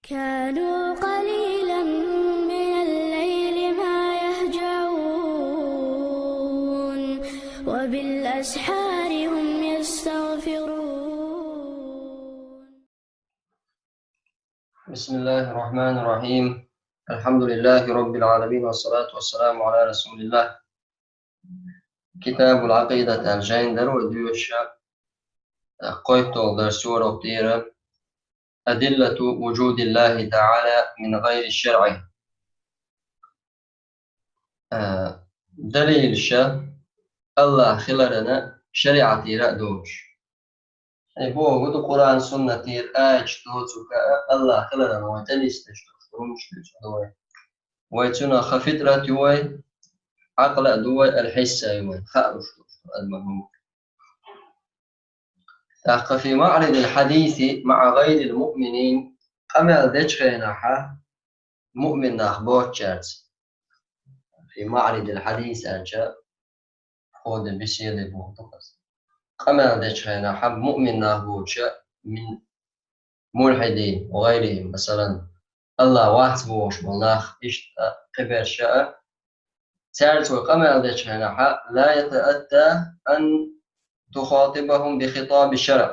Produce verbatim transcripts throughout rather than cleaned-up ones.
كانوا قليلا من الليل ما يهجعون، وبالأسحار هم يستغفرون. بسم الله الرحمن الرحيم. الحمد لله رب العالمين، والصلاة والسلام على رسول الله. كتاب العقيدة الجين درو دوشة. قويت دولدر سورة طيرة. أدلة وجود الله تعالى من غير الشرع. Э, далилаш Аллах хиларана шариӀатера долаш. Э, боху ду Къуръан суннатера аяташ доцург а Аллах хиларана вай тӀалисташ долаш, хӀумаш дуьйцур ду вай. Вай цунах фитрат ю вай, Ӏакъла ду вай, аль-хӀисса ю вай, хаа луш ду адаман хӀумаш. ТӀаккха في معرض الحديث مع غير المؤمنين, къамаьл дечу хенахьа муъмин нах боцучаьрца. في معرض الحديث аьлча, в ходе беседы боху ду-кх иза. Къамаьл дечу хенахьа муъмин нах боцуча, من ملحدين وغيرهم, масалан, Аллах вац бохуш болу нах, иштта кхиберш а, цаьрца вай къамаьл дечу хенахьа, لا يتأتى أن تخاطبهم بخطاب الشرع.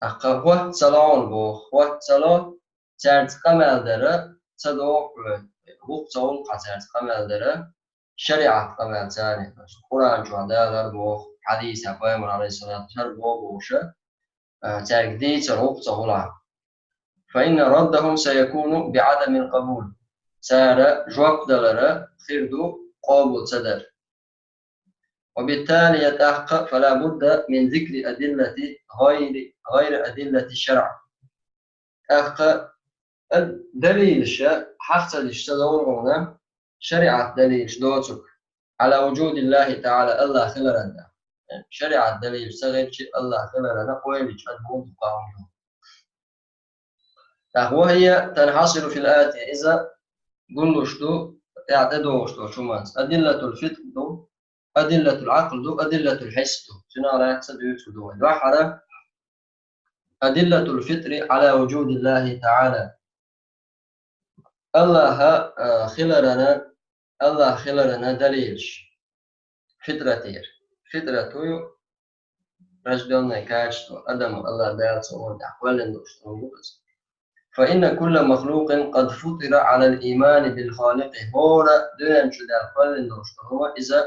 ТӀаккха хӀотта ца ло хьуна боху, хӀотта ца ло цаьрца къамаьл дара, ца догӀу хьуна, гӀуллакх ца хуьлу хьан цаьрца къамаьл дара, шариӀат къамаьл царна, Къуръан чохь далар боху, хьадисехь пайхамар, алейхиссалату, хӀара боху бохуш, а, цаьрга дийцар гӀуллакх ца хуьлу хьан. فإن ردهم سيكون بعدم القبول. Цара жоп далар хир ду къобал ца дар. وبالتالي тӀаккха فلا بد من ذكر أدلة غير، غير أدلة الشرع. ТӀаккха ад-, далилаш хьаха ца дича ца довр хьуна, шариӀат далилаш доцург, على وجود الله تعالى, Аллах хиларан тӀехь. ШариӀат далилаш ца хилча, Аллах хиларана ойла йича ад бу дукха хӀума ду. ТӀаккха وهي تنحصر في الآتي, иза гуллуш ду, тӀехь тӀедогӀуш долчу хӀуманца. أدلة الفطر ду, أدلة العقل ду, أدلة الحس ду. Цуьнан лаьцна дуьйцур ду вай. Дуьххьара أدلة الفطر على وجود الله تعالى. Аллаха, а, хиларана, Аллах хиларана далилаш. Фитратера. Фитрат ю рождённое качество, адам Аллах Дала цо хӀора тӀехь кхоьллина долуш долу ду иза. فإن كل مخلوق قد فطر على الإيمان بالخالق. ХӀора дуьнен чу Дала кхоьллина долуш долу хӀума иза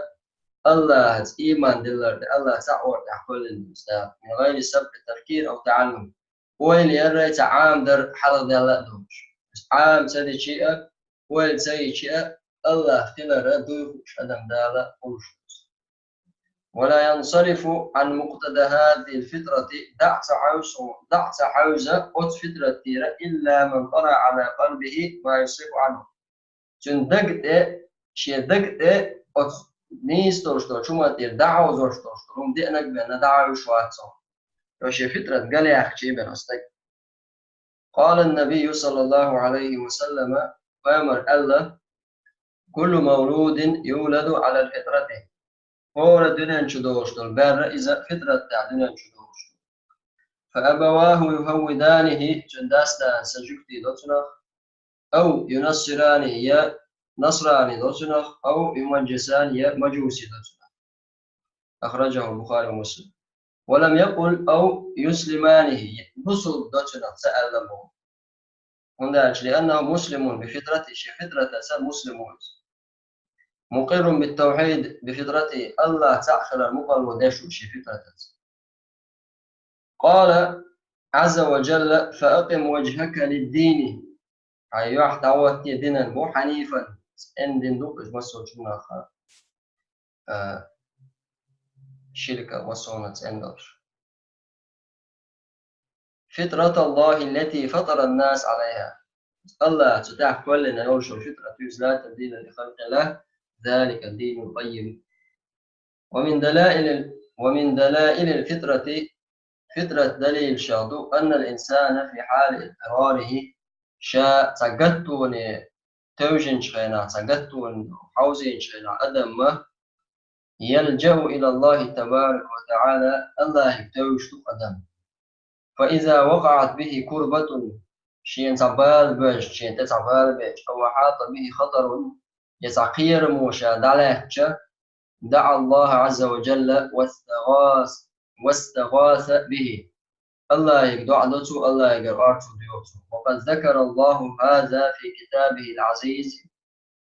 Аллахьаца ийман диллар тӀе, Аллах цхьаъ хӀора тӀехь кхоьллина ду иза Дала. من غير سبق تفكير أو تعلم. Ойла яррай ца Ӏамадар хьалха даьлла а долуш. Ӏама ца дичи а, ойла ца йичи а, Аллах хилара дуй хууш адам Дала хуьлуш ду иза. ولا ينصرف عن مقتضى هذه الفطرة, дӀа а ца хьаьвза, дӀа а ца хьаьвза оцу фитратера, إلا من طرأ على قلبه ما يصرف عنه. Цуьнан дага тӀе, шен дага тӀе оцу нийса долуш долчу хӀуманна тӀера дӀахьовзош долуш долу хӀума деанарг бен дӀахьаьвзаш вац цо. Йо, шен фитрат галъяьхча бен оцу стаг. قال النبي صلى الله عليه وسلم, пайхамар аьлла: كل مولود يولد على الفطرة. ХӀора дуьнен чу долуш долу бер иза фитрат тӀехь дуьнен чу долуш ду. فأبواه يهودانه, цуьнан дас-нанас са жуьгтий до цунах, أو ينصرانه, я насрани до цунах, أو يمجسانه, я мажуси до цунах. أخرجه البخاري ومسلم. ولم يقل أو يسلمانه, бусулба до цунах ца аьлла боху. ХӀунда аьлча, لأنه مسلم بفطرته, шен фитратаца муслим ву иза. مقر بالتوحيد بفطرته, Аллах цхьаъ хилар мукъарло деш ву шен фитратаца. قال عز وجل: فأقم وجهك للدين. Хьайн юьхь дӀахӀотте динан бу, حنيفا, цӀена дин ду иза массо а чуьнах, а, ширка массо а цӀена долуш. فطرة الله التي فطر الناس عليها. Аллах цу тӀехь кхоьллина йолуш йолу фитрат ю иза, لا تبديل لخلق الله، ذلك الدين القيم. ومن دلائل، ومن دلائل الفطرة, фитрат далилашах ду, أن الإنسان في حال اضطراره, ша цхьа гаттоне тевжинчу хенахь, цхьа гаттоне хьовзийначу хенахь адам ма يلجأ إلى الله تبارك وتعالى, Аллахье тевжаш ду адам. فإذا وقعت به كربة, шена цхьа бала боьжча, шена тӀе цхьа бала беъча, أو أحاط به خطر, я цхьа кхерамо ша дӀалаьцча, دعا الله عز وجل واستغاث، واستغاث به. АллахӀага доӀа до цо, АллахӀагара орцо доьху цо. وقد ذكر الله هذا في كتابه العزيز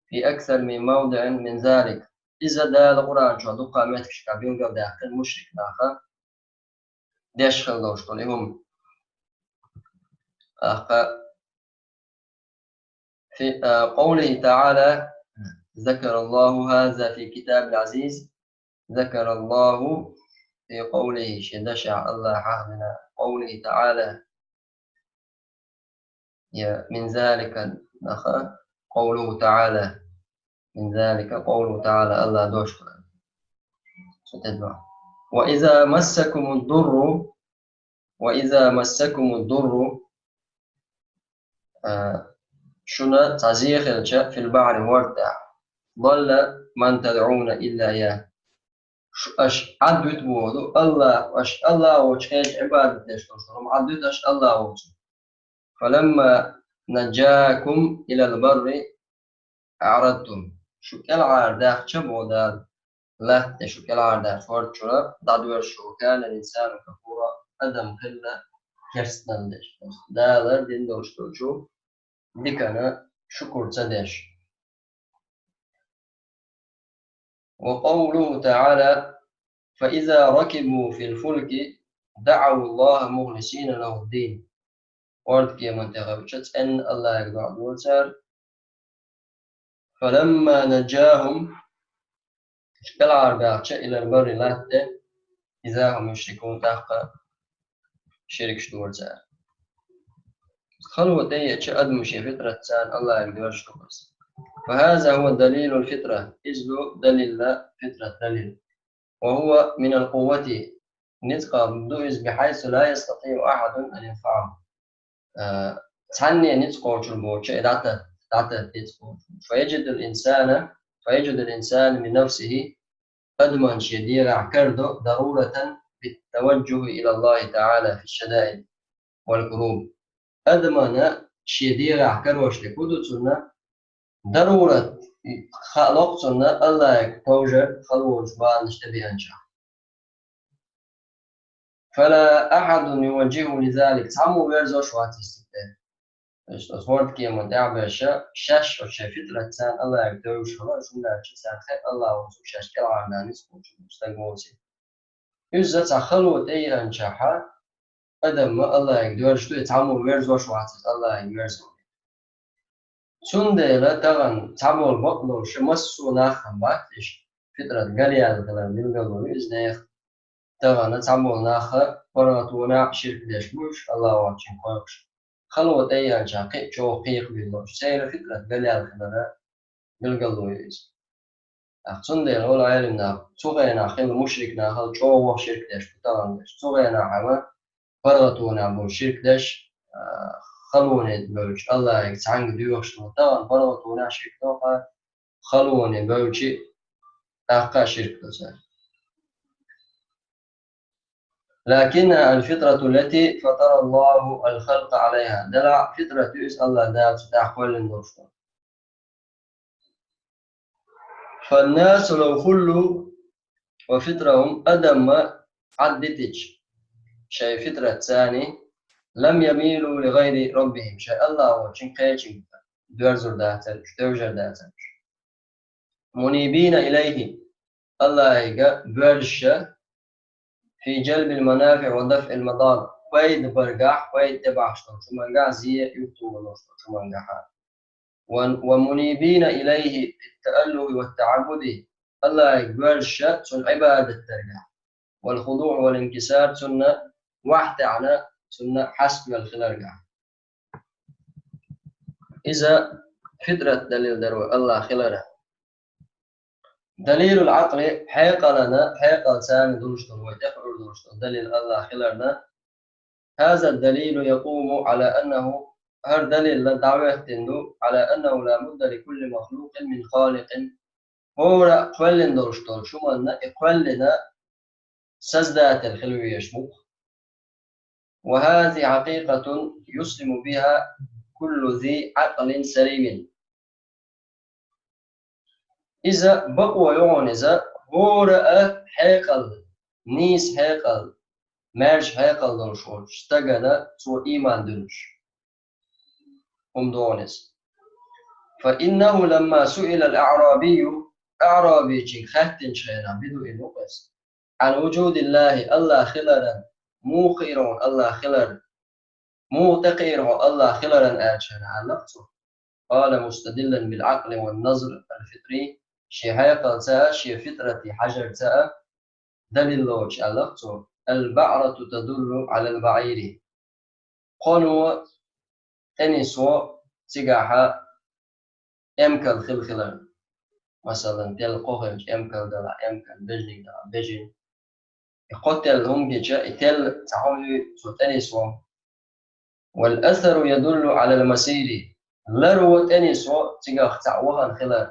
في أكثر من موضع من ذلك. Иза Дала Къуръан чу дуккха меттигашка билгалдаьккхина мушрик наха деш хила долуш долу и хӀума. ТӀаккха في، آه، قوله تعالى، ذكر الله هذا في كتاب العزيز، ذكر الله في قوله، шен дашехь АллахӀа хьахийна, قوله تعالى، я من ذلك, наха, قوله تعالى, من ذلك قوله تعالى, АллахӀа дош. Цу тӀе дуьхьа. وإذا مسكم الضر، وإذا مسكم الضر, а, шуна цхьа зе хилча, في البحر, хӀорда тӀехь, ضل من تدعون إلا إياه. Шу, аша Ӏад вита боху, АллахӀ, аша АллахӀ волчу хенахь Ӏибадат деш долуш долу, Ӏад вита аша АллахӀ волчу. فلما نجاكم إلى البر أعرضتم. Шу кӀелхьара даьхча, боху Дала, латта тӀе шу кӀелхьара даьхча, хӀорда чуьра дӀадоьрзуш ву, وكان الإنسان كفورا, адам хилла керстаналла деш. Дала дина долуш долчу дикана шукур ца деш. وقوله تعالى: فإذا ركبوا في الفلك دعوا الله مخلصين له الدين. ХӀордкеман тӀе хилча, цӀенна АллахӀага доӀа дора цара. فلما نجاهم, шу кӀелхьара баьхча, إلى البر, латта тӀе, إذا هم يشركون, тӀаккха ширкаш дора цара. Хало тӀееача, адамо шен фитратца АллахӀага доьрзуш ду иза. فهذا هو دليل الفطرة, иза ду далил, фитрат далил. وهو من القوة, ницкъ ду иза, بحيث لا يستطيع أحد أن يدفعه. А, цхьанне ницкъ кхочур боцуш, и дӀататта, дӀататта ницкъ кхочур. فيجد الإنسان، فيجد الإنسان من نفسه, адаман шен дегӀахь карадо, ضرورة بالتوجه إلى الله تعالى في الشدائد والكروب. Адамана шен дегӀахь карош дерг хӀун ду цунна? Дарурат хаалуш цунна АллахӀага товжар, халонаш, баланаш тӀебеанчахь. فلا أحد يوجهه لذلك, цхьаммо верзош вац иза цига. Иштта оцу хӀордкеман тӀехь а беша, шаьш оцу шайн фитратца АллахӀага тевжаш хилар, хӀунда аьлча царна хаьа АллахӀ волчу шаьш кӀелхьардан ницкъ кхочур стаг воций. Иза цхьа хало тӀееанчахьа, адам АллахӀага доьрзуш ду, и цхьаммо верзош вац иза АллахӀага верзо. Цундела тахана цхьаболу бакъдолуш массо а нах а бац, иштта фитрат галъяьлла хилар билгало ю иза нехан. Тахана цхьаболу нах а паргӀатонехь а ширк деш бу уьш, АллахӀ воцчуьнга кхойкхуш. Хало тӀееанчахь кхин а чӀогӀа кхайкхабелла болуш, церан фитрат галъяьлла хилар билгало ю иза. ТӀаккха цундела олу Ӏелам наха, цу хенахь хилла мушрик нахал чӀогӀа ширк деш бу тахана дерш. Цу хенахь хьама паргӀатонехь болу ширк деш, а, халоне бевлча, АллахӀага цхьаьнга доьхуш долу, тахана паргӀатонехь ширк до, халоне бевлча, тӀаккха а ширк до цара. لكنها الفطرة التي فطر الله الخلق عليها. Делахь а фитрат ю иза, АллахӀ Дала цу тӀехь кхоьллина долуш долу. فالناس لو خلوا وفطرهم, адам Ӏаддитича шайн фитратца, لم يميلوا لغير ربهم, шайн АллахӀ волчуьнга кхечуьнга доьрзур дацара уьш, тевжар дацара уьш. منيبين إليه, АллахӀага боьрзуш, في جلب المنافع ودفع المضار, пайда баргахь, пайда тӀебахьаш долчу хӀумангахь, зе юхатоха долуш долчу хӀумангахь. و، ومنيبين إليه في التأله والتعبد, АллахӀага боьрзуш, цунна Ӏибадат даргахь. والخضوع والانكسار, цунна вахь таьӀна, цунна хьаставелла хиларгахь. Иза фитрат далил дара вай АллахӀ хиларан. دليل العقل, хьекъалана, хьекъалца долуш долу, вай тӀехуьур долуш долу далил АллахӀ хиларна. هذا الدليل يقوم على أنه, хӀара далил дӀахӀоьттина ду, على أنه لا بد لكل مخلوق من خالق. ХӀора кхоьллина долуш долчу хӀуманна, и кхоьллина Создатель хила везаш ву. وهذه حقيقة يسلم بها كل ذي عقل سليم. Иза бакъо ю хьуна иза, хӀора а хьекъал, нийса хьекъал, маьрша хьекъал долуш волчу стагана цо ийман дуьллуш. ХӀума ду хьуна иза. فإنه لما سئل الأعرابي, аърабичуьнга хаьттинчу хенахь, биду и лукъас, عن وجود الله, АллахӀ хиларан, муха хиира хьуна АллахӀ хилар, муха тӀекхиира хьо АллахӀ хиларан аьлча, аьлла цо. قال مستدلا بالعقل والنظر الفطري, шен хьекъалца а, шен фитрате хьажарца а далил лоцуш аьлла цо: البعرة تدل على البعير. Кхоно, тӀенисо цигахьа эмкал хила хилар. Масалан, телла кхо хилча эмкал далахь, эмкал, бежниг далахь, бежин. И кхо телла хӀума гича, и телла цхьа хӀума юй цо тӀенисо. والأثر يدل على المسير. Ларо, тӀенисо цигахь цхьаъ вахана хилар.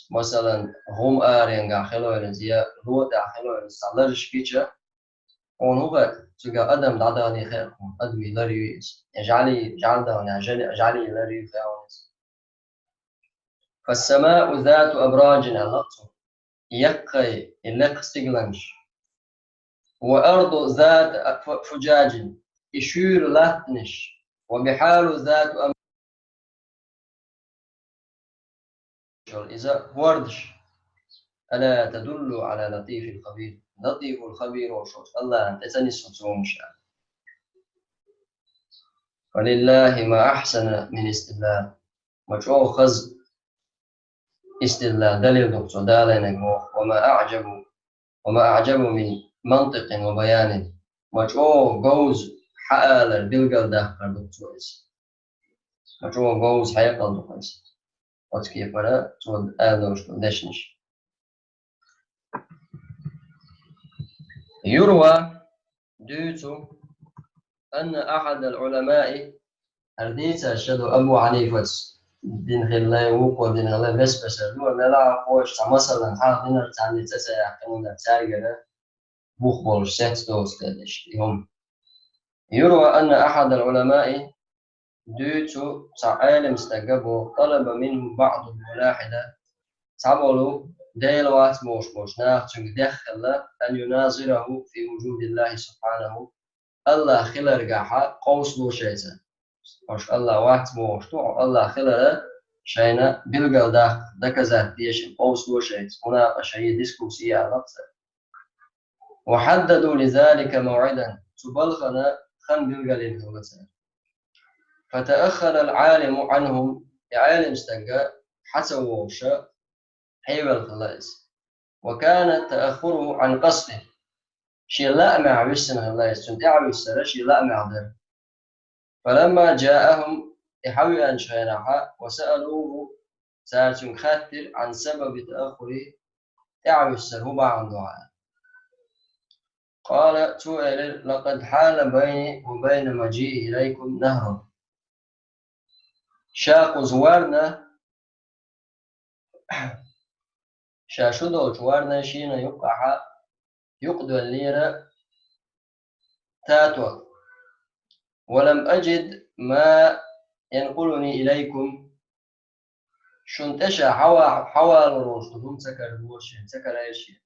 Масалан, гӀум аренгахь хилойла иза, я ло тӀехь хилойла иза, цхьа лараш гича, хьуна хӀун хаьа, цигахь адам дӀадахана хаьа хьуна, адамийн лар юй иза, я жӀаьлий, жӀаьла дахана, жӀаьлий, жӀаьлий лар юй хаьа хьуна иза. فالسماء ذات أبراج, аьлла цо. Яккхий, и лекха стигланаш. وأرض ذات ف-، فجاج, и шуьйра латтанаш. وبحار ذات أم-, иза хӀордаш. ألا تدل على اللطيف الخبير. Латифул Хабир волуш волчу АллахӀана тӀе ца нисо цо хӀумаш аьлла. فلله ما أحسن من استدلال. Ма чӀогӀа хаза истидлал, далил ду-кх цо далийнарг боху, وما أعجب، وما أعجب من منطق وبيان. Ма чӀогӀа говза хьаалар, билгалдаккхар ду-кх цо иза. Ма чӀогӀа говза хьекъал ду-кх иза. Оцу кепара цо аьлла долуш долу дешнаш. يروى, дуьйцу, أن أحد العلماء, хӀара дийцар ша ду Абу Хьанийфас дина хилла, вукхо дина хилла, бес-бесара ду, мела а кхочуш цхьа масалан хьаха динарг царний цӀе ца яьккхина, цаьргара бух болуш сец доцу хилла иштта и хӀума. يروى أن أحد العلماء, дуьйцу цхьа Ӏелам стага боху, طلب منه بعض الملاحدة, цхьаболу Дела вац бохуш болчу наха цуьнга деххалла, أن يناظره في وجود الله سبحانه, АллахӀ хиларгахьа къовсало шайца. Аша АллахӀ вац бохуш ду, хьо АллахӀ хилара шайна билгалдаккха, доказать дешан къовсало шайца. Мунакъаша, дискуссия яла-кх цара. وحددوا لذلك موعدا, цу балхана хан билгалйина хилла цара. فتأخر العالم عنهم, и Ӏелам стага хьа ца вогӀуша хьевелла хилла иза. وكان تأخره عن قصد, шен лаамехь виссина хилла иза, цуьнан тӀаьхьависсара шен лаамехь дара. فلما جاءهم, и хьавеанчу хенахьа, وسألوه, цара цуьнга хаьттира, عن سبب تأخره, тӀаьхьависсар хӀун бахьана ду хьан? قال, цо элира, لقد حال بيني وبين مجيئي إليكم نهر. Ша кхуза варна, ша шу долчу варна шена юккъахьа юкъадоьллера тато. ولم أجد ما ينقلني إليكم. Шуна тӀе ша хьава-, хьавалур волуш ду хӀума ца карадора шена, ца карайра шена.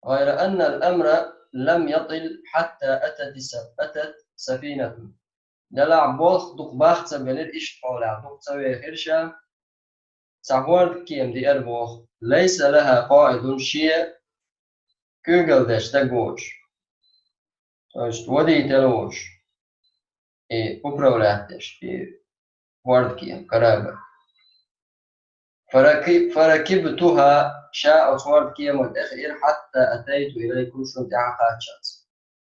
غير أن الأمر لم يطل حتى أتت الس-، أتت سفينة. Делахь болх дукха бах ца белира, иштта хьолехь дукха ца вехира ша, цхьа хӀордкема деара боху, ليس لها قائد, шен куьйгалла деш стаг воцуш, то есть водитель воцуш, и управлять деш, и хӀордкема, корабль. فركب-، فركبتها, ша оцу хӀордкеман тӀе хиира, حتى أتيت إليكم, шуна тӀаьхьа кхаччалц.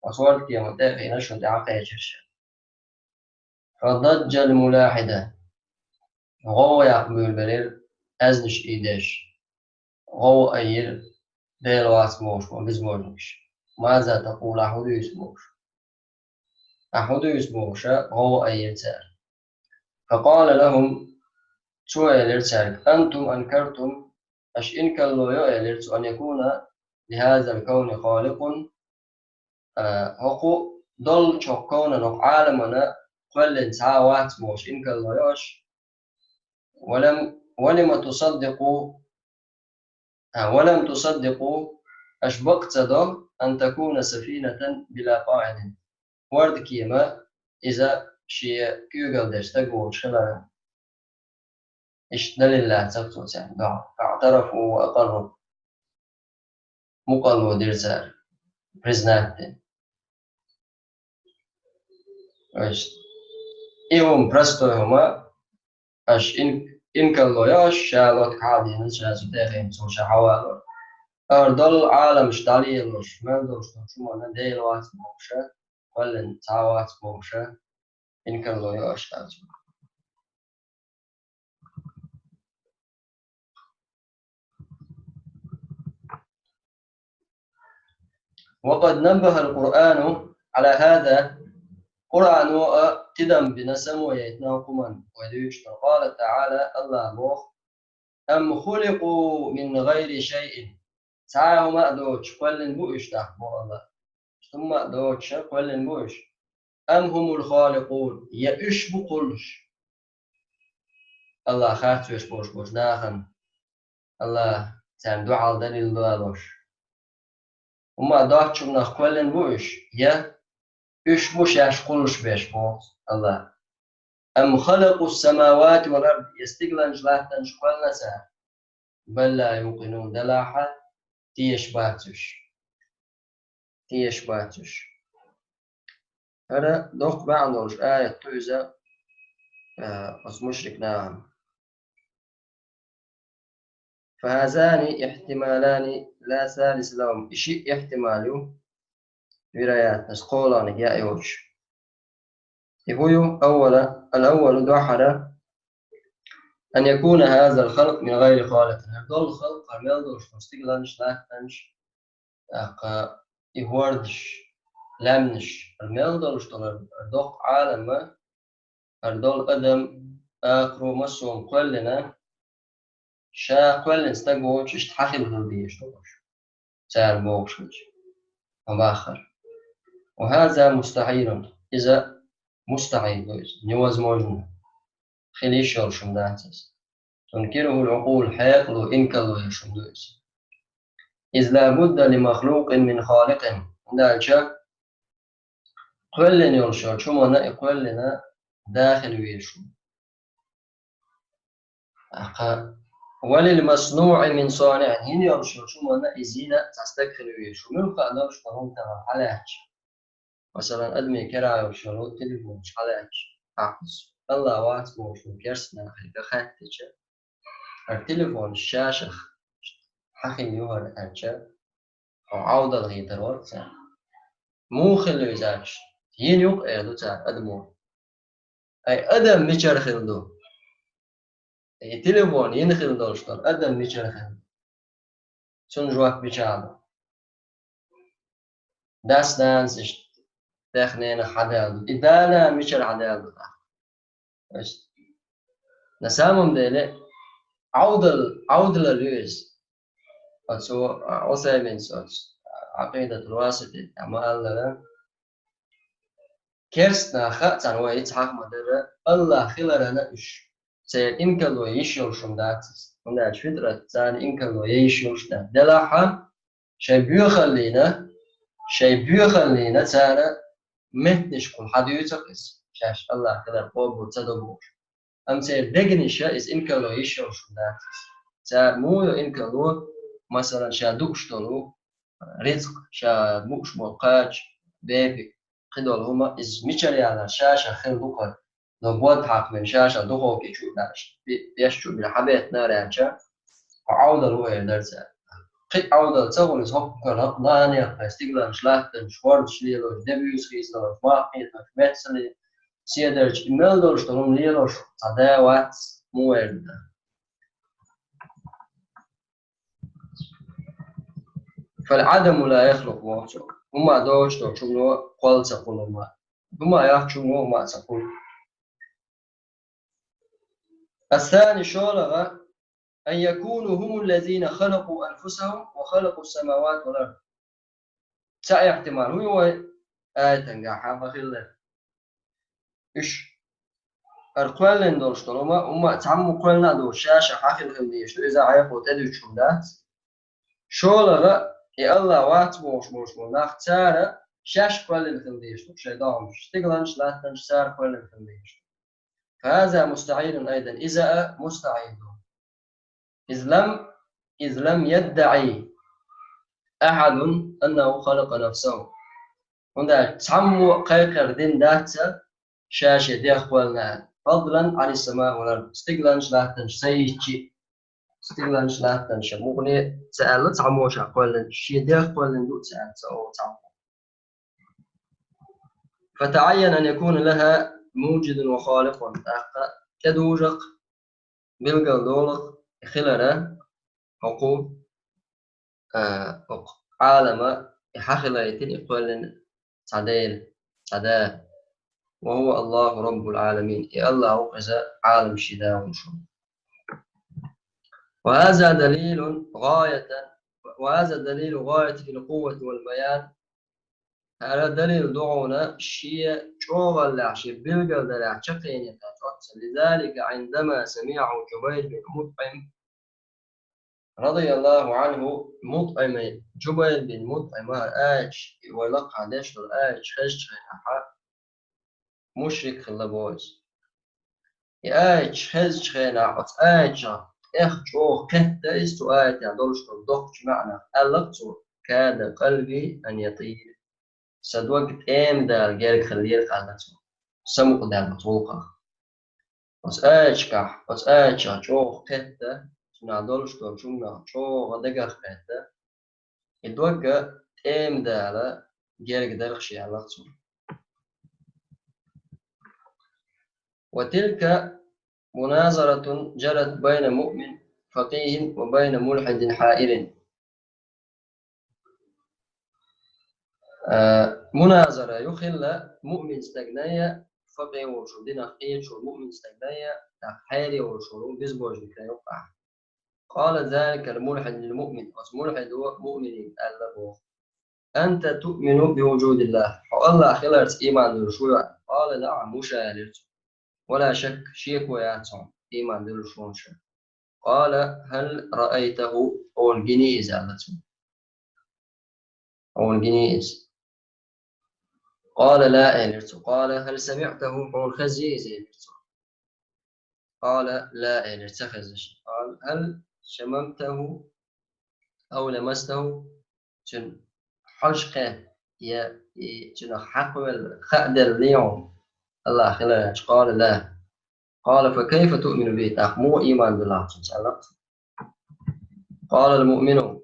Оцу хӀордкеман тӀе а хиъна, шуна тӀаьхьа кхечира ша. فضج الملاحدة. ГӀовгӀа яккха буьйлабелира аьзнаш ийдеш. ГӀовгӀа айира Дела вац бохуш болу безбожникаш. ماذا تقول, ахьа хӀун дуьйцу бохуш? Ахьа хӀун дуьйцу бохуша, гӀовгӀа айира цара. فقال لهم, цо элира цаьрга: أنتم أنكرتم, аша инкарло йо, элира цо, أن يكون لهذا الكون خالق, а, хӀокху долчохь ковнан, хӀокху Ӏаламана кхоьллина цхьа а вац бохуш инкарло йо аш. ولم، ولم تصدقوا، а, ولم تصدقوا, аш бакъ ца до, أن تكون سفينة بلا قائد, хӀордкема иза шен куьйгалла деш стаг воцуш хиларна. Иштта далил лаьцнарг цо царна дуьхьа. فاعترفوا وأقروا. Мукъарло дира цара, признать дина. То есть, и хӀума, простой хӀума, аш ин-, инкарло йо аш, ша лоткахьа а дина, ша цу тӀе а хиъна, цо ша хьавалор. Ара долу Ӏаламаш дӀалелош, мел долуш долчу хӀуманна Дела вац бохуша, кхоьллина цхьа а вац бохуша, инкарло йо аш аьлла цо. وقد نبه القرآن على هذا. Къуръано а тидам бина, само яйтина хӀокху хӀуманна вай дуьйцуш долу. قال تعالى, АллахӀа боху: أم خلقوا من غير شيء. Цхьа а хӀума а доцуш кхоьллина бу уьш, тӀаккха боху АллахӀа. ХӀума а доцуша кхоьллина бу уьш. أم هم الخالقون, я уьш бу кхуллуш? АллахӀ харц веш болуш болчу нахана, АллахӀ царна дуьхьал далил далош. ХӀума а доцучунах кхоьллина бу уьш, я уьш бу шаьш кхуллуш беш боху АллахӀа? أم خلقوا السماوات والأرض, я стигланаш, латтанаш кхоьллина цара? بل لا يوقنون, делахьа, тешаш бац уьш. Тешаш бац уьш. ХӀара доккха маьӀна долуш аят ду иза, а, оцу мушрик нахана. فهذان احتمالان لا ثالث لهم. И шиъ ихтимал ю, вероятность, кхоалгӀаниг яа йоцуш. И хӀун ю? أولا، الأول, дуьххьара, أن يكون هذا الخلق من غير خالق. ХӀара долу халкъ, хӀара мел долуш долу стигланаш, латтанаш, тӀаккха и хӀордаш, лаьмнаш, хӀара мел долуш долу, хӀара доккха Ӏалам, хӀара долу адам, акхарой массо а кхоьллина, ша кхоьллина стаг воцуш иштта хьан хила хила дезаш долуш, цара бохуш хилча, ма баххара. وهذا مستحيل. Иза мустахьил ду иза, невозможно. Хила йиш йолуш хӀума дац иза. تنكره العقول, хьекъало инкарло еш хӀума ду иза. إذ لا بد لمخلوق من خالق. ХӀунда аьлча кхоьллина йолуш йолчу хӀуманна и кхоьллина да хила везаш ву. ТӀаккха, وللمصنوع من صانع, йина йолуш йолчу хӀуманна иза йина цхьа стаг хила везаш ву. Муьлхха а долуш долу хӀума тахана хьалаьцча, масалан, адамийн кара йолуш йолу телефонаш хьалаьцча, хьакхузу, АллахӀ вац бохуш долу керста нахе хаьттича, хӀара телефонаш шашах хьан хила ю хӀара аьлча, хьо Ӏовдал хетар вара цара. Муха хила ю иза аьлча, йина ю-кх, эр ду цара адамо. Ай, адам мичара хила ду? И телефон йина хила долуш долу адам мичара хила ду? Цунна жоп мичахь ло? Дас-нанас иштта дех-ненах хьадаьлла ду. И да-нана мичара хьадаьлла ду тӀаккха? То есть, на самом деле, Ӏовдал-, Ӏовдалалла ю иза. Оцу, а, Ӏусайминс оцу, а, Ӏакъидатул Васитин тӀехь ма-аллара, керста нах хаьа царна, вай хӀинца хьаха ма-дарра, АллахӀ хиларна уьш, церан инкарло йиш йолуш хӀума дац иза. ХӀунда аьлча фитрат царна инкарло ян йиш йолуш дац. Делахьа, шайн боьхаллина, шайн боьхаллина цара меттанашкахула хьадуьйцу-кх иза, шаьш АллахӀ хилар къобал ца до бохуш. Амма церан дегнаша иза инкарло йиш йолуш хӀума дац иза. Цара муха йо инкарло, масалан, ша дууш долу рицкъ, ша бууш болу кхача, бепиг, кхидолу хӀума, иза мичара ялар шаьш хила ду-кх, но бод хьакхавина шаьш духовке чу а даьлла, пе-, пеш чу а бина хьабеттинера аьлча, хьо Ӏовдал ву эр дара цара. Кхин а Ӏовдал ца хуьлу иза, хӀокху кара хӀокху лаьнех тхайн стигланаш латтанаш, хӀордаш лелош, дебуьйса хийцалуш, мах кхеталуш, меттале седарча, и мел долуш долу хӀума лелош цхьа да вац, муха эр ду? فالعدم لا يخلق, боху цо. ХӀума доцуш долчу хӀумано кхолла ца хуьлу хӀума. ХӀума йоцчу хӀумано хӀума ца хуьлу. الثاني, шолгӀа, أن يكونوا هم الذين خلقوا أنفسهم وخلقوا السماوات والأرض. Цхьа ихтимал хӀун ю вай? аятангахьа ма хиллара. Уьш, хӀара кхоьллина долуш долу хӀума, хӀума цхьаммо кхоьллина а долуш, ша-ша хьан хила хила дезаш ду, иза хьекъо тӀедуьтуш хӀума дац. ШолгӀа, и АллахӀ вац бохуш болуш болу нах, цара шаьш кхоьллина хила дезаш ду шайн догӀмаш, стигланаш, латтанаш цара кхоьллина хила дезаш ду. فهذا مستحيل أيضا, иза а мустахьил ду. إذ لم، إذ لم يدع أحد أنه خلق نفسه. ХӀунда аьлча цхьаммо а кхайкхар дина дац ша шен дегӀ кхоьллина аьлла. فضلا عن السماء والأرض. Стигланаш, латтанаш ца йиччи, стигланаш, латтанаш мукъане ца аьлла цхьаммо ша кхоьллина, шен дегӀ кхоьллина ду ца аьлла ца олу цхьаммо. فتعين أن يكون لها موجد وخالق. ТӀаккха тӀедужу-кх, билгалдолу-кх хилар хӀокху, а, хӀокху Ӏалама и хьан хилийтина, и кхоьллина цхьа Дела, цхьа Да. وهو الله رب العالمين. И АллахӀ ву иза Ӏаламийн Да волуш. وهذا دليل غاية، وهذا دليل غاية في القوة والبيان. ХӀара далил ду хьуна шен чӀогӀаллехь, шен билгалдарехь чаккхенехь оццул. لذلك عندما سمعه جبير بن مطعم رضي الله عنه, МутӀима, Джубайр бин МутӀима хӀара аяташ, и вай лакхахь деш долу аяташ хезчу хенахь, мушрик хилла боху иза. И аяташ хезчу хенахь, оцу аяташах тӀех чӀогӀа кхетта иза, цу аятехь долуш долу доккхачу маьӀнах. Аьлла-кх цо: كاد قلبي أن يطير. Сан дог тӀема дала герга хиллера, аьлла цо. Самукъадаьлла цу гӀуллакхах. Оцу аяташкахь, оцу аяташах чӀогӀа кхетта, цунах долуш долчу хӀуманах чӀогӀа дагах кхетта, и дог тӀема дала герга дара шен, аьлла цо. وتلك مناظرة جرت بين مؤمن فقيه وبين ملحد حائر. А, муназара ю хилла муъмин стагана я, факъихӀ волуш волу, динах кхеташ волу муъмин стагана я, тӀаккха хьайри волуш волу безбожникана юккъехь. قال ذلك الملحد للمؤمن. Оцу мулхьидо муъмине аьлла боху: أنت تؤمن بوجود الله. Хьо АллахӀ хиларца ийман дуьллуш вуй? قال نعم, ву ша, элира цо. ولا شك, шеко яц хьуна, ийман дуьллуш ву ша. قال هل رأيته, хьуна гиний иза, аьлла цо. Хьуна гиний иза? قال لا, элира цо. قال هل سمعته, хьуна хезний иза, элира цо. قال لا, элира, ца хезна ша. قال هل شممته أو لمسته, цуьнан хьожа кхетта я, и цуьнах хьакхавелла, хааделла хьуна АллахӀ хилар аьлча? قال لا. قال فكيف تؤمن به, тӀаккха муха ийман дуьллу хьо цунна, аьлла цо. قال المؤمن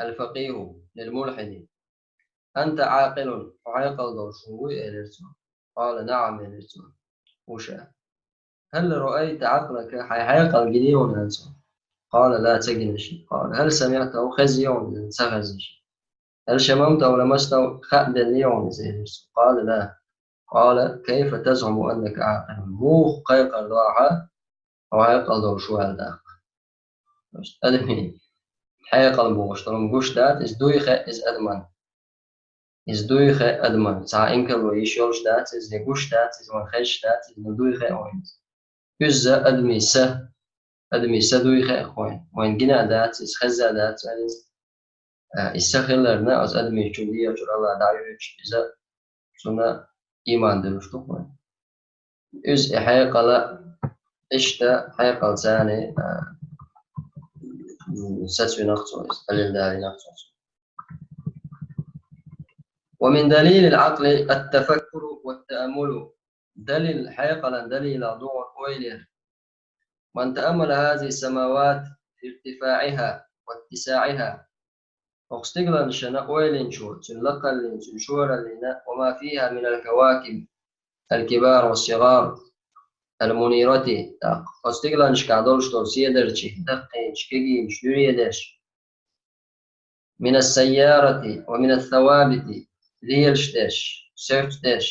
الفقيه للملحد: أنت عاقل, хьо хьекъал долуш вуй, элира цо. قال نعم, элира цо, ву ша. هل رأيت عقلك, хьайн хьекъал гиний хьуна, аьлла цо. قال لا, ца гина ша. قال هل سمعته, хезний хьуна, ца хезна ша. هل شممته أو لمسته, хааделла хьуна иза, элира цо. قال لا. قال كيف تزعم أنك عاقل, муха кхайкхар до ахьа, хьо хьекъал долуш ву аьлла тӀаккха? Адамийн хьекъал бохуш долу хӀума гуш дац, иза дуй хаьа, иза адаман. Иза дуй хаьа адаман. Цхьа инкарло йиш йолуш дац иза, я гуш дац иза, вайна хезаш дац иза, но дуй хаьа вайна иза. Иза адамийн са, адамийн са дуй хаьа вайна. Вайна гина а дац иза, хезна а дац вайна иза. А, иза са хиларна, оцу адамийн чу лелачуьра АллахӀ дӀайоьдуш, иза цунна ийман дуьллуш ду вай. Иза и хьекъал, иштта хьекъал царна, а, сацвинарг цо, иза далил далийнарг цо. ومن دليل العقل التفكر والتأمل. Далил, хьекъалан далилах ду ойла яр. من تأمل هذه السماوات في ارتفاعها واتساعها. ХӀокху стигланашна ойла йинчо, цуьнан лакхаллина, цуьнан шораллина, وما فيها من الكواكب الكبار والصغار المنيرة. ТӀаккха оцу стигланашкахь долуш долу седарчий, даккхийчий, кегийчий, дуьредерш. من السيارة ومن الثوابت, лелаш дерш, соьрташ дерш.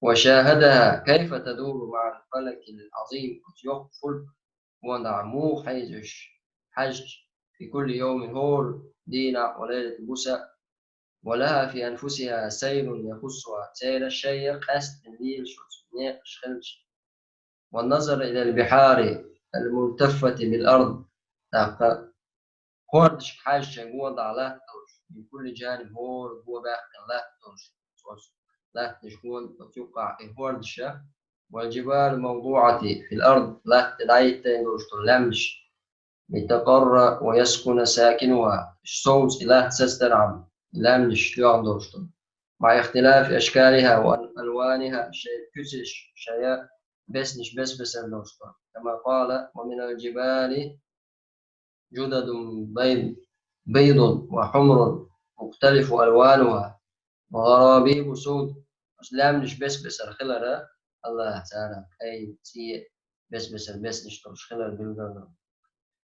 وشاهدها كيف تدور مع الفلك العظيم, оцу йоккха фулк вон дӀа муха хьийза уьш, хьаьжча, في كل يوم, хӀора дийнахь, وليلة, буса, ولها في أنفسها سير يخصها, церан шайна къаьсттина лелаш оцу некъаш хилча. والنظر إلى البحار الملتفة بالأرض, тӀаккха хӀордашка хьаьжча гон дӀа латталуш, من كل جانب, хӀора гон баьккхина латталуш, оцу латтанаш гон оцу юккъахь и хӀордаша, والجبال الموضوعة في الأرض, латта дӀахӀиттина долуш долу лаьмнаш, لتقر ويسكن ساكنها, совца и латта сацдархьама, и лаьмнаш тоьхна долуш долу, مع اختلاف أشكالها وألوانها, шайн куьцаш, шайн беснаш бес-бесара долуш долу. كما قال: ومن الجبال جدد بيض, بيض وحمر مختلف ألوانها وغرابيب سود. Оцу лаьмнаш бес-бесара хилар, АллахӀа царах кӀайн, цӀен, бес-бесара беснаш долуш хилар билгало.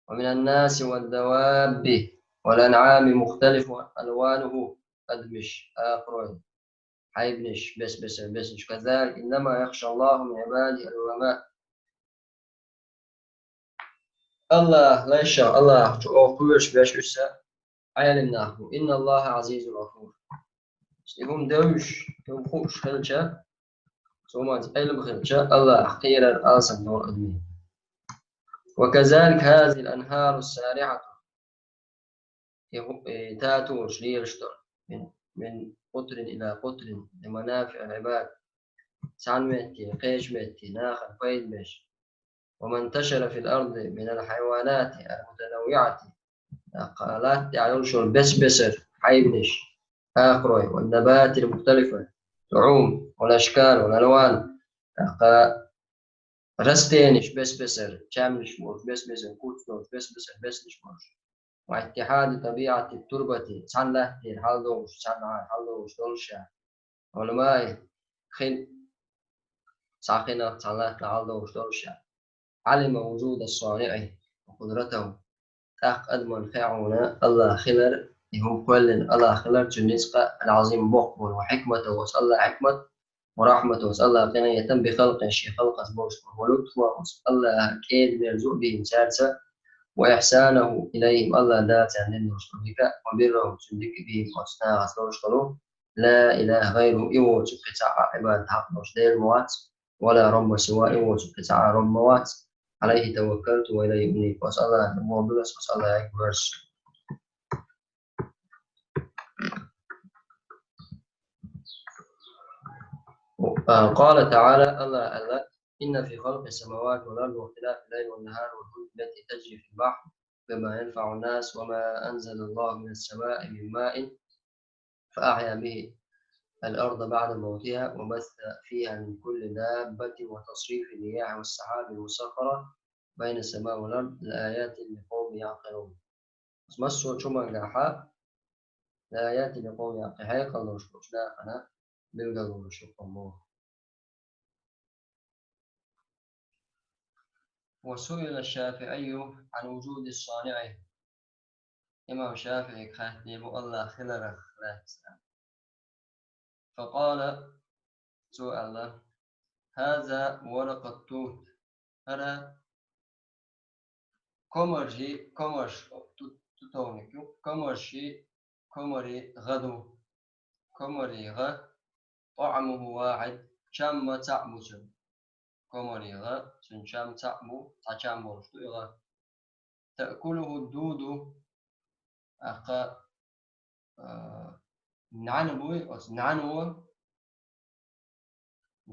ومن الناس والدواب والأنعام مختلف ألوانه, адамаш, акхарой, хьайбанаш, бес-бесара беснаш. كذلك إنما يخشى الله من عباده العلماء. АллахӀ лайша, АллахӀ чу оха кхоьруш беш уьш Ӏелам нах бу. إن الله عزيز غفور. И хӀума девзаш, и хӀума хууш хилча, цу хӀуманца Ӏилма хилча, АллахӀ кхерар алсам долу адамийн. وكذلك هذه الأنهار السارعة. И хӀу-, и татолаш лелаш долу, من, من قطر إلى قطر لمنافع العباد. Цхьана метте, кхечу метте, нахана пайда беш. وما انتشر في الأرض من الحيوانات المتنوعة. ТӀаккха латта тӀехь йолуш йолу бес-бесара хьайбанаш, акхарой, والنبات المختلفة, طعوم والأشكال والألوان. ТӀаккха растенаш бес-бесара, чаьмнаш болуш, бес-бесара куц долуш, бес-бесара беснаш болуш. واتحاد طبيعة التربة, цхьана латтера хьалдогӀуш, цхьана хьалдогӀуш долуш ша. علماء, хин, цхьа хина, цхьана латта хьалдогӀуш долуш ша. علم وجود الصانع وقدرته. ТӀаккха адамна хаьа хьуна АллахӀ хилар, и хӀума кхоьллина АллахӀ хилар, цуьнан ницкъ а, العظيم, боккха болу, وحكمته, оцу АллахӀан хьикмат, ورحمته, оцу АллахӀан къинхетам, بخلقه, шен халкъаца болуш болу, ولطفه, оцу АллахӀан кӀеда-мерза а бийна цаьрца, وإحسانه إليهم, АллахӀ Дала царна дина долуш долу дика, وبره, цуьнан дика бийна оцу нахаца долуш долу. لا إله غيره, и воцург кхин цхьа а Ӏибадат хьакъ долуш Дела ма вац, ولا رب سواه, и воцург кхин цхьа а раб ма вац. عليه توكلت وإليه أنيب, оцу АллахӀана бохург ас, оцу АллахӀе гӀоьртуш. قال تعالى, АллахӀа аьлла: إن في خلق السماوات والأرض واختلاف الليل والنهار والفلك التي تجري في البحر بما ينفع الناس وما أنزل الله من السماء من ماء فأحيا به الأرض بعد موتها وبث فيها من كل دابة وتصريف الرياح والسحاب المسخرة بين السماء والأرض لآيات لقوم يعقلون. Массо а чу мангахьа, لآيات لقوم يعقلون, хьекъал долуш болчу нахана билгало ду шуна. وسئل الشافعي عن وجود الصانع. Имам ШафиӀига хаьттина бу АллахӀ хиларах лаьцна. فقال, цо аьлла: هذا ورق التوت. ХӀара комарши, комарш, ту-, тутовник ю, комарши, комари гӀа ду. Комари гӀа, طعمه واحد, чам ма цхьаъ бу цуьнан. Комари гӀа, цуьнан чам цхьаъ бу, цхьа чам болуш ду и гӀа. تأكله الدودة, аккха, а, нӀаьна буй, оцу нӀаьно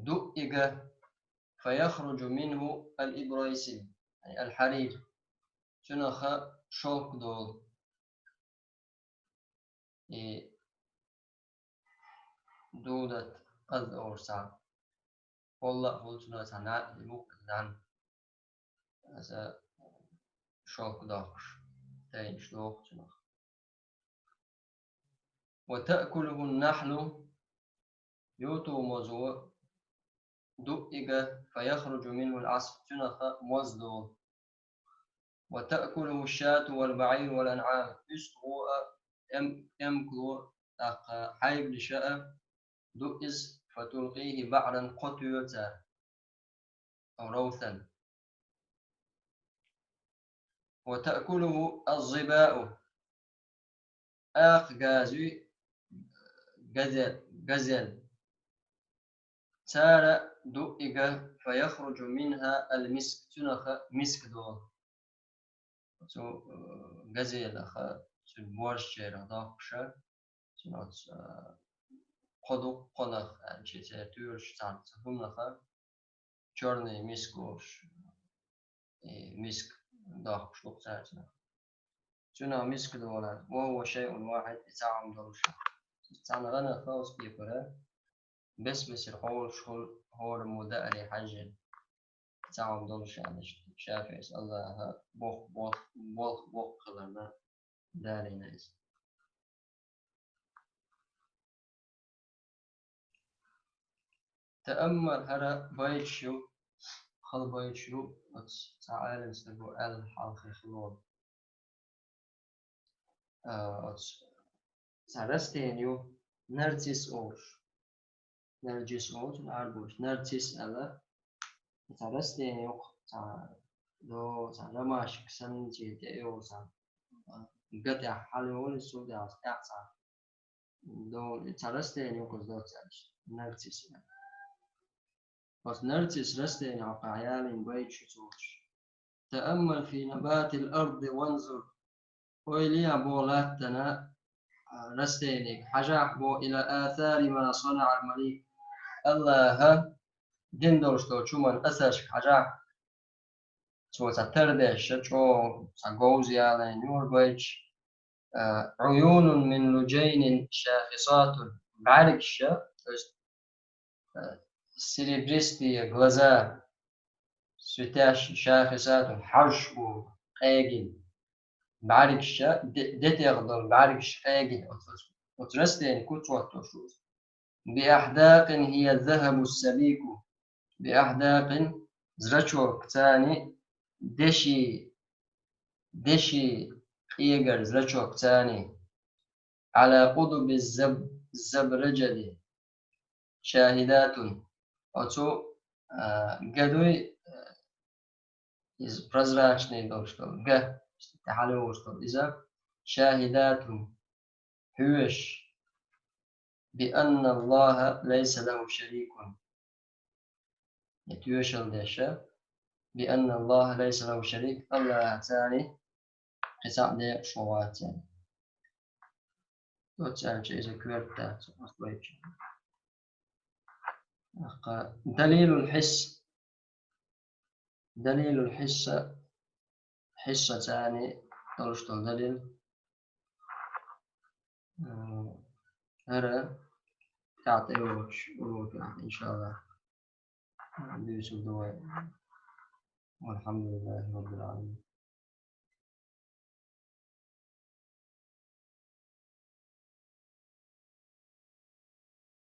дуъига, فيخرج منه الإبريسم, يعني الحرير, цуьнах шовк долу. И дудат къаз олуш цхьа полла а хуьлу цунах, цхьа нӀаьна, и мукъа нӀаьна. Аса шовк доккхуш, тайнаш доху цунах. وتأكله النحل, юту мозо дуъига, فيخرج منه العسل, цуьнах моз долу. وتأكله الشاة والبعير والأنعام, уьстагӀо а, эм-, эмкало, тӀаккха хьайбанаша а дуъ иза, فتلقيه بعرا, кхо тоьлу цара, أو روثا. وتأكله الظباء, акха газа юй, газел, газел. Цара дуига, فيخرج منها المسك, цунаха миск долу. Цу, э, газелаха, цу боржачеран доккхуша, цуьнан оцу, э, кхо ду-, кхонах, аьлча, церан туьйраш цхьацца хӀуманаха, чёрный миск олуш, и миск доккхуш ду-кх цара цунах. Цуьнан миск долу, وهو شيء واحد, и цхьа хӀума долуш. Цхьана гӀанах хаос кепара, бес-бесара хьолуш хуьлу хӀораммо дааре хьаьжжина. Цхьа хӀума долуш аьлла, ШафиӀис, Аллаха боху, боху, боху, боху хиларна далийна иза. تأمل, хӀара байт ю, хала байт ю, оцу цхьа Ӏелам стага аьлла хьалхе хилла. А, оцу цхьа растение ю, нарцисс олуш. Нарцисс олуш, Ӏарбоша нарцисс аьлла. Цхьа растение ю-кх, цхьа до, цхьа ромашка санна, цуьнан тӀе йолу цхьа, а, гатехь хьала йолу, цул тӀаьхьа цхьа до, цхьа растение ю-кх иза доццуш, нарцисс аьлла. Оцу нарцисс растение хьокъехь ялийна байт ю цо. تأمل في نبات الأرض وانظر. Ойла е боху латтана, а, растениега хьажахь боху, إلى آثار ما صنع المليك. Аллаха дина долуш долчу хӀуманна асаршка хьажахь. Цо цхьа тардеш, чӀогӀа цхьа говза ялийна ю хӀара байт. А, عيون من لجين شاخصات. БӀаьргаш, то есть, а, серебристые глаза, светящие, شاخصات, хьожуш бу, къегина. БӀаьргаш, де-, детех долу бӀаьргаш къегина оцу, оцу растение куц хӀоттош ву. بأحداق هي الذهب السبيك. بأحداق, зрачок царна, деши, деши къегар зрачок царна. على قضب الزب-, الزبرجد شاهدات. Оцу, а, га дуй, а, иза прозрачный долуш долу га, тӀехьа лоьхуш долу иза, شاهدات, хьоьжуш, بأن الله ليس له شريك. Я тоьшалла деш, بأن الله ليس له شريك, Аллаха царна кхин цхьа декъашхо вац аьлла. Оцу аьлча иза коьрта дац, оцу байча. ТӀаккха دليل الحس. دليل الحس, хьисса царна долуш долу далил. М, хӀара тӀаьхьа тӀейогӀучу урокехь, иншаАллахӀ, дуьйцур ду вай. والحمد لله رب العالمين.